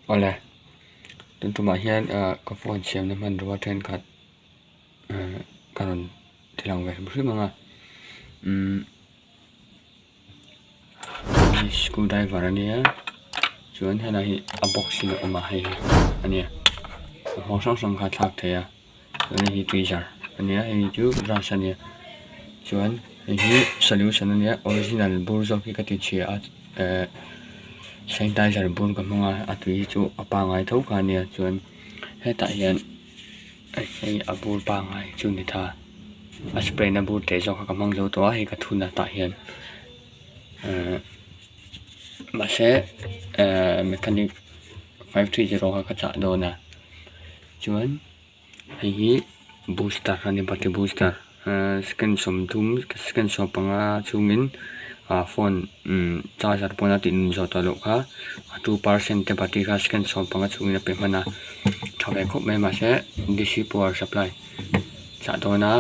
Awle tun tumah hian ah ka phone siamna hmanrua thenkhat ah ka rawn ti lang ve hrim hrim ang a umm hei screw driver a nia chuan helai hi a box in a awm a hei hi a nia a nghawng hrang hrang kha a thlak theih a chuan hei hi tweezer a nia hei chu brush a nia chuan hei hi solution a nia original bur zawk hi ka ti chhia a ehh sanitizer bur ka hmang a a tui hi chu a pangngai tho kha a nia chuan hetah hian hei a bur pangngai chu ni ta a spray na bur teh zawk kha ka hmang zo tawh a hei ka thun a tah hian ehh mahse ehh mechanic 530 kha ka chah dawn a chuan hei hi booster a ni battery booster ehh second sawmthum second sawmpanga chhungin ah phone umm charger pawn a tih nun zawh tawh loh kha a 2 percent te battery kha second sawmpanga chhungin a pe hman a tha ve khawp mai mahse D_C power supply chah dawn a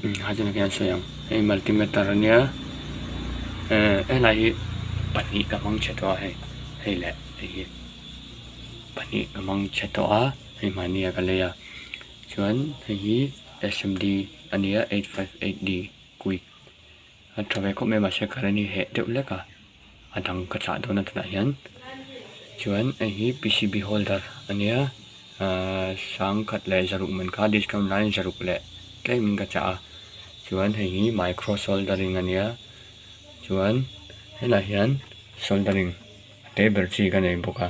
umm ha chuan khian a sawi ang hei multimeter a nia ehh helai hi pahnih ka hmang chhe tawh a hei hei leh hei hi. Pahnih ka hmang chhe tawh a hei hmani ah ka lei a chuan hei hi S_M_D a ni a 858D quick a tha ve khawp mai mahse current hi heh deuh hlek a a dang ka chah dawn a tunah hian chuan hei hi P_C_B holder a nia ahh sangkhat leh zaruk man kha discount laiin zaruk leh tlem in ka chah a chuan hei hi micro soldering a nia chuan helaiah hian soldering. A te ber chi ka nei bawk a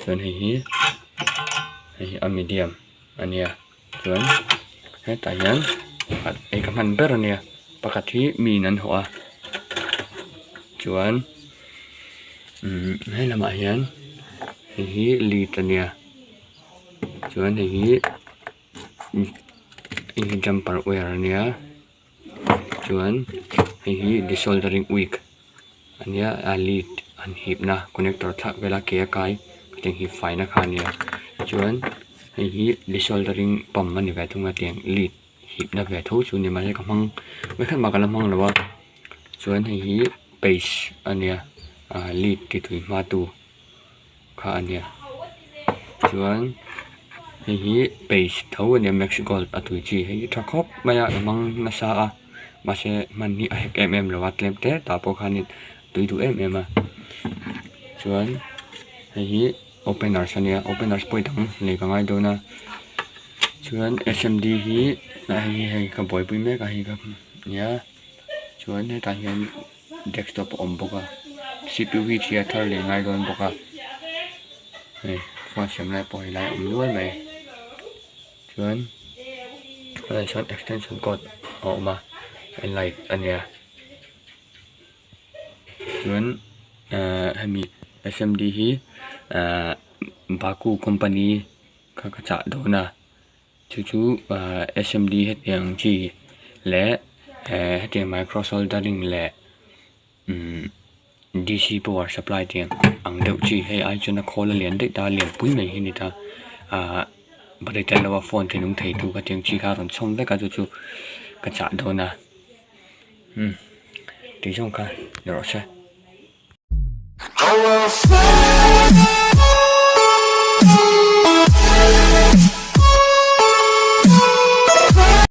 chuan hei hi hei hi a medium a nia chuan hetah hian pakhat hei ka hman ber a nia pakhat hi miin an hawh a chuan umm he lamah hian hei hi lead a nia chuan hei hi hei hi jumper wire a nia. Chuan hei hi desoldering week a nia a lead an hipna connector thlak vela ke a kai tiang hi faina kha a nia chuan hei hi desoldering pump a ni ve thung a tiang lead hipna ve tho chu a ni mahse ka hmang vekhat mah ka la hmang lo a chuan hei hi paste a nia ah lead ti tui hma tu. kha a nia chuan hei hi paste tho a nia max gold a tui chi hei hi tha khawp mai a ka hmang nasa a mahse hman hi a hek em em lo a tlem te tah pawh khanin tui duh em em a chuan hei hi openers a nia openers pawh hi dang lei ka ngai dawn a chuan S_M_D hi hei hi hei ka buaipui mek a hei ka nia chuan hetah hian. Desktop a awm bawk a C_P_U hi chhia thar leh ngai dawn bawk a hei phone siam lai pawh helai a awm nual mai chuan helai sawn extension cord a awm a light a nia chuan ehh hemi S_M_D hi ehh baku company kha ka chah dawn a. Chu chu ahh S_M_D hetiang chi leh ehh hetiang micro soldering leh umm D_C power supply tiang ang deuh chi hei ai chuan a khawl a lian daih ta a lianpui mai hi a ni ta ahh battery tel lo a phone ti nung thei tu kha tiang chi kha a rawn chhawm vek a chu chu ka chah dawn a umm tih zawng kha ni rawh se.